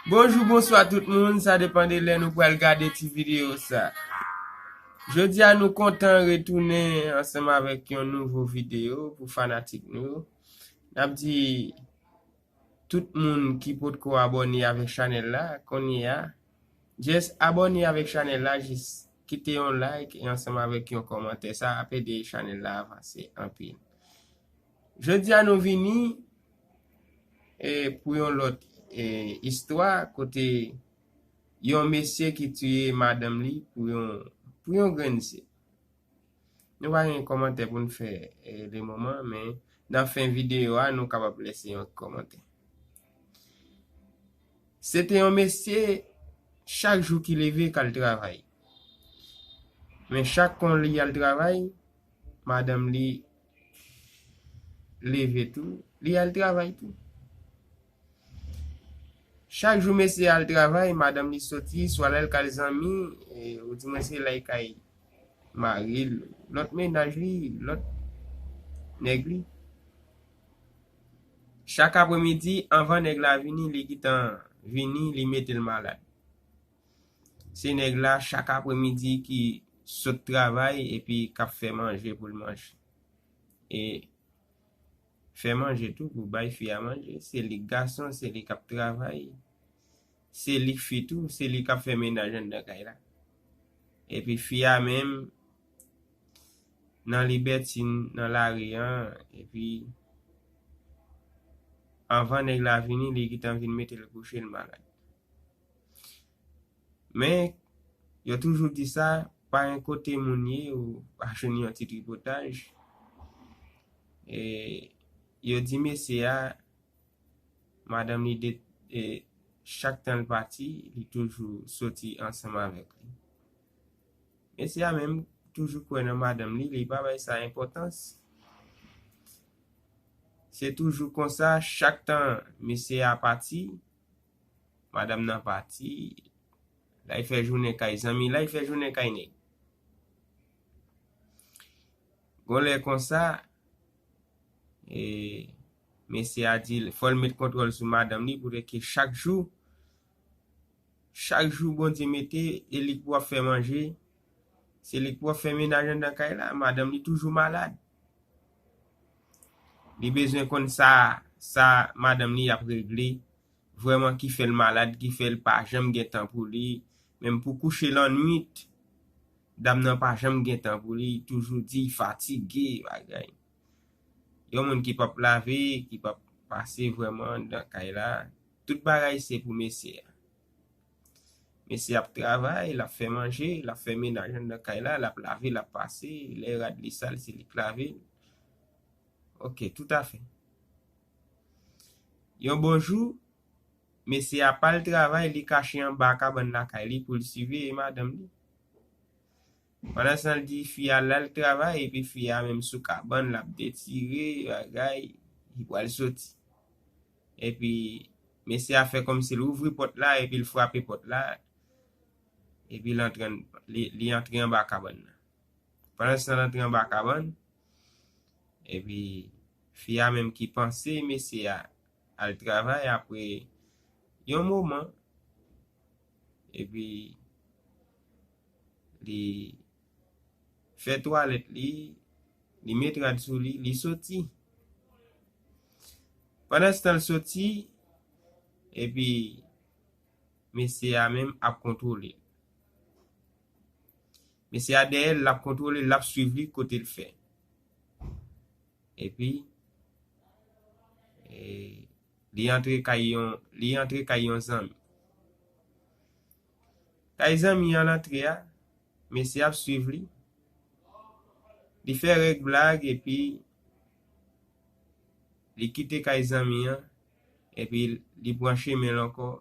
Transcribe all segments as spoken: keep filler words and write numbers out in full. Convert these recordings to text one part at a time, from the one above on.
Bonjou, bonswa tout moun, sa depann de lè nou pral gade ti videyo sa. Jodi a nou kontan retounen ansanm avèk yon nouvo videyo pou fanatik nou. N ap di tout moun ki potko abòne avèk chanèl la, kounye a, just abòne avèk chanèl la, jis kite yon like e ansanm avèk yon kòmantè, sa ap ede chanèl la avanse anpil. Jodi a nou vini e, pou yon lòt e, istwa kote yon mesye ki tiye madanm li pou yon, pou yon grenn sèl. Nou pa gen kòmantè pou n fè e, le moman, men nan fen videyo a, nou kapab lese yon kòmantè. Se te yon mesye, chak jou ki leve, k al travay. Men chak kon li al travay, madanm li leve tou, li al travay tou. Chak jou mesye al travay, madanm li soti, swa l al kay zanmi, e, ou di mwen se la l kay mari l, lòt mennaj li, lòt nèg li. Chak apremidi, anvan nèg la vini, li gentan vini, li mete l malad. Se nèg la, chak apremidi, ki sot travay epi k ap fè manje pou l manje. E fè manje tou pou bay fi a manje. Se li k gason, se li k ap travay. Se li k fi tou, se li k ap fè mennaj anndan kay la. Epi fi a menm, nan libètin, nan lari an, epi anvan nèg la vini, li gentan vin mete l kouche, l malad. Men, yo toujou di sa, pa gen kote moun ye, ou pa jwenn yon ti tripotaj. E, yo di mesye a, madanm li de, e, chak tan l pati, li toujou soti ansanm avèk li. Mesye a menm toujou kwè nan madanm li, li pa bay sa enpòtans. Se toujou konsa, chak tan mesye a pati, madanm nan pati, l al fè jounen kay zanmi, l al fè jounen kay nèg. Gon lè konsa, e, mesye a di l, fò l met kontwòl sou madanm li, poutèt ke chak jou, chak jou Bondye mete, e li k pou ap fè manje, se li k pou ap fè mennaj anndan kay la, madanm li toujou malad. Li bezwen konn sa, sa madanm li ap regle, vrèman ki fè l malad, ki fè l pa janm gen tan pou li, menm pou kouche lannwit, dam nan pa janm gen tan pou li, toujou di fatige, bagay. Yon moun ki p ap lave, ki p ap pase vrèman anndan kay la, tout bagay se pou mesye a. Mesye ap travay, l ap fè manje, l ap fè mennaj anndan kay la, l ap lave, l ap pase, lè rad li sal, se li k lave l. Ok, toutafè. Yon bon jou, mesye a pa al travay, li kache anba kabann lakay li pou l siveye madanm li. Pandan se tan, l di fi a l al travay, epi fi a menm sou kabann, l ap detire, bagay, li pral soti. Epi, mesye a fè kòmsi l ouvri pòt la, epi l frape pòt la, epi l antre, li, li antre anba kabann nan. Pandan se tan, l antre anba kabann, epi fi a menm ki panse mesye a al travay apre yon moman, epi li fè twalèt li, li met rad sou li, li soti. Pandan se tan l soti, epi mesye a menm ap kontwole l. Mesye a dèyè l, l ap kontwole l, l ap swiv li kote l fè. Epi, e, li antre kay yon, li antre kay yon zanmi. Kay zanmi an l antre a, mesye ap swiv li. Li fè règ blag epi li kite kay zanmi an, epi li pran chemen l ankò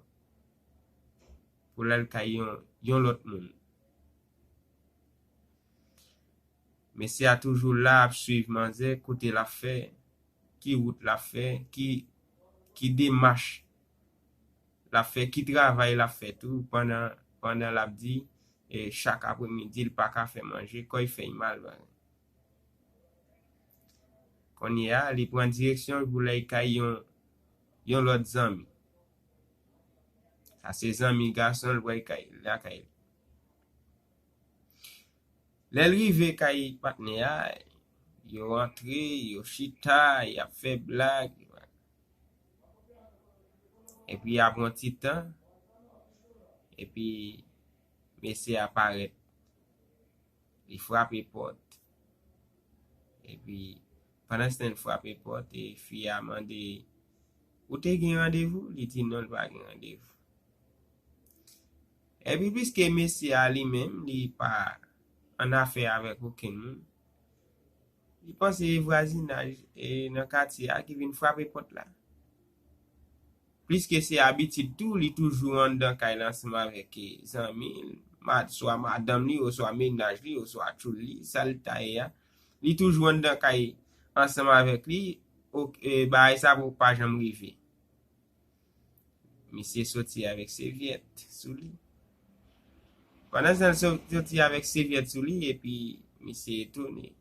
pou l al kay yon, yon lòt moun. Mesye a toujou la ap swiv manzè, kote l ap fè, ki wout l ap fè, ki, ki demach l ap fè, ki travay l ap fè tou, pandan, pandan l ap di, e, chak apremidi l pa ka fè manje, kò l fè l mal, bagay. Kounye a, li pran direksyon l pou l al kay yon, yon lòt zanmi. Pase zanmi gason l pral kay, lakay li. Lè l rive kay patnè a, yo antre, yo chita, y ap fè blag. Epi apre yon ti tan, epi mesye a parèt. Li frape pòt. Epi, pandan se tan l frape pòt, e fi a mande, "Ou te gen randevou?" Li di non, li pa gen randevou. Epi, piske mesye a li menm, li pa annafè avèk okenn moun, li panse e vwazinaj, e nan katye a ki vin frape pòt la. Pliske se abitid tou, li toujou anndan kay la ansanm avèk, e, zanmi l, mad-, swa madanm li, oswa mennaj li, oswa tchoul li, sa l ta ye a. Li toujou anndan kay ansanm avèk li, ok, e, bagay sa pou pa janm rive. Misye soti avèk sevyèt sou li. Pandan se tan l so-, soti avèk sevyèt sou li, epi misye etone.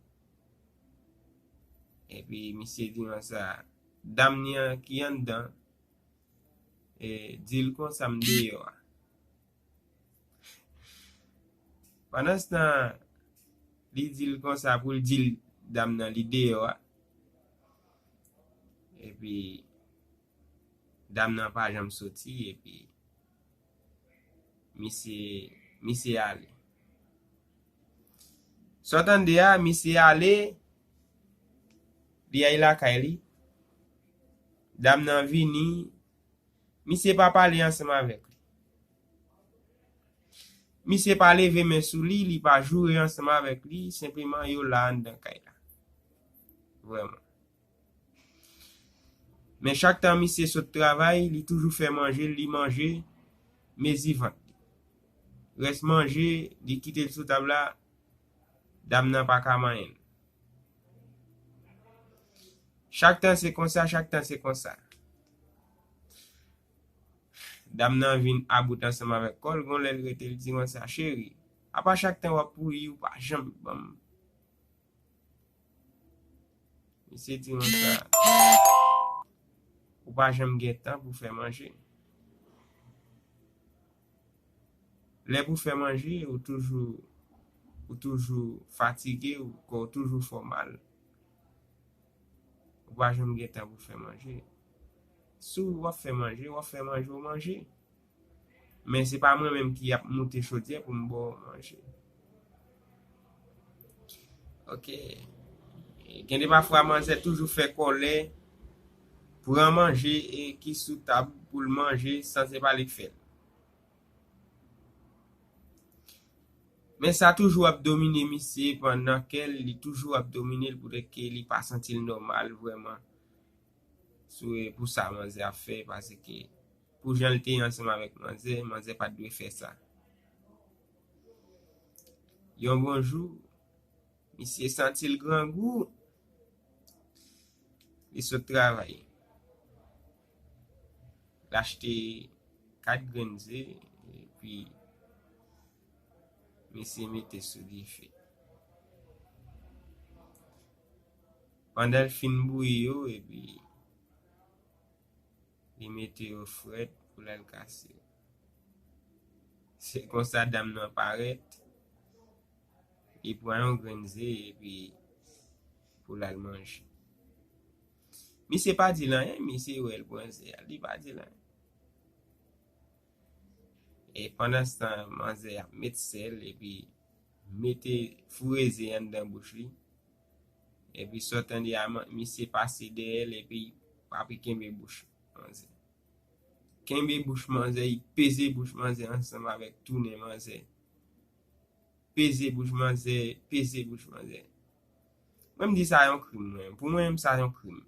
Epi misye di konsa, dam ni an ki anndan, e, di l konsa m deyò a. Pandan se tan, li di l konsa pou l di l dam nan li deyò a. Epi, dam nan pa janm soti, epi misye, misye ale. Sa w tande a, misye ale, li al lakay li. Dam nan vini, misye pa pale ansanm avèk li. Misye pa leve men sou li, li pa joure ansanm avèk li, senpleman yo la anndan kay la. Vrèman. Men chak tan misye sot travay, li toujou fè manje, li manje, mezi vant li. Rès manje, li kite l sou tab la, dam nan pa ka manyen l. Chak tan se konsa, chak tan se konsa. Dam nan vin about ansanm avèk kò l, gon lè l rete, l di konsa, cheri, apa chak tan w ap pouri, ou pa janm ban m. Misye di konsa, ou pa janm gen tan pou fè manje. Lè pou fè manje, ou toujou, ou toujou fatige, ou kò w toujou fè w mal. Ou pa janm gen tan pou fè manje. Si w ap fè manje, w ap fè manje, w manje. Men se pa mwen menm ki ap moute chodyè pou m ba w manje. Ok. Gen de pafwa manzè toujou fè kòlè, pran manje e ki sou tab pou l manje san se pa li k fè l. Men sa toujou ap domine misye pandan kè l, li toujou ap domine l poutèt ke li pa santi l nòmal vrèman sou, pou sa manzè ap fè, paske pou jan l te ye ansanm avèk manzè, manzè pa t dwe fè sa. Yon bon jou, misye santi l grangou, li sot travay. L achte kat grenn ze, epi misye mete sou dife. Pandan l fin bouyi yo, epi li mete yo frèt pou l al kase yo. Se konsa dam nan parèt, li pran yon grenn ze epi pou l al manje. Misye pa di l anyen, misye wè l pran ze a, li pa di l anyen. E pandan se tan, manzè ap met sèl epi mete foure ze anndan bouch li. Epi sa w tande a, man-, misye pase dèyè l epi pa pi kenbe bouch manzè. Kenbe bouch manzè, li peze bouch manzè ansanm avèk tou nen manzè. Peze bouch manzè, peze bouch manzè. Mwen m di sa yon krim, mwen. Pou mwen menm, sa yon krim.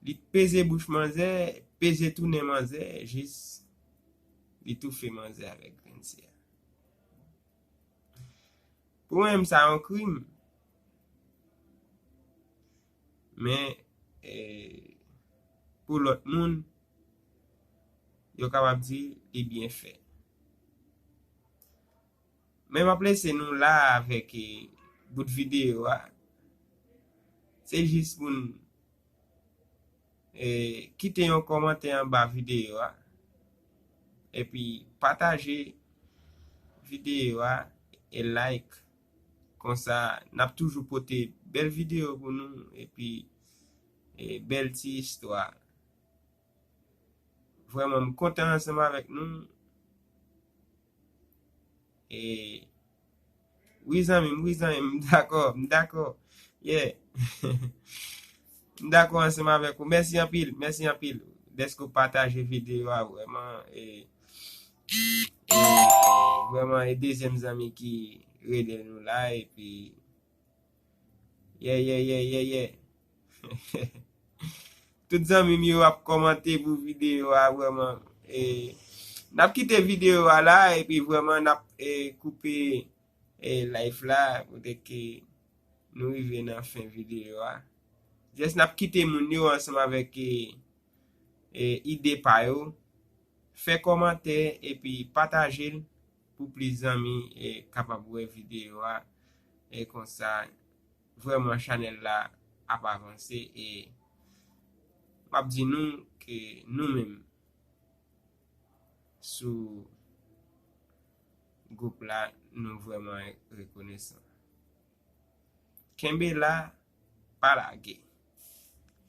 Li peze bouch manzè, peze tou nen manzè, jis li toufe manzè avèk grenn ze a. Pou mwen menm, sa yon krim. Men, e, pou lòt moun, yo kapab di li byen fè. Men m ap lese nou la avèk, e, bout videyo a. Se jis pou n, e, kite yon kòmantè anba videyo a. Epi pataje videyo a e like. Konsa, n ap toujou pote bèl videyo pou nou epi e, bèl ti istwa. Vrèman, m kontan ansanm avèk nou. E, wi zanmi m, wi zanmi m, m dakò, m dakò. Yeah. M dakò ansanm avèk ou. Mèsi anpil, mèsi anpil dèske w pataje videyo a vrèman. E, e, vrèman, e dezyèm zanmi ki rele nou la, epi, yeah, yeah, yeah, yeah, yeah. Tout zanmi m yo ap kòmante pou videyo a vrèman. E, n ap kite videyo a la, epi vrèman n ap e, koupe e, live la, kote ke nou rive nan fen videyo a. Jès n ap kite moun yo ansanm avèk e, e, ide pa yo. Fè kòmantè epi pataje l pou plis zanmi e, kapab wè videyo a. E konsa, vrèman, chanèl la ap avanse e m ap di nou ke nou menm sou gwoup la, nou vrèman rekonesan. Kenbe la, pa lage.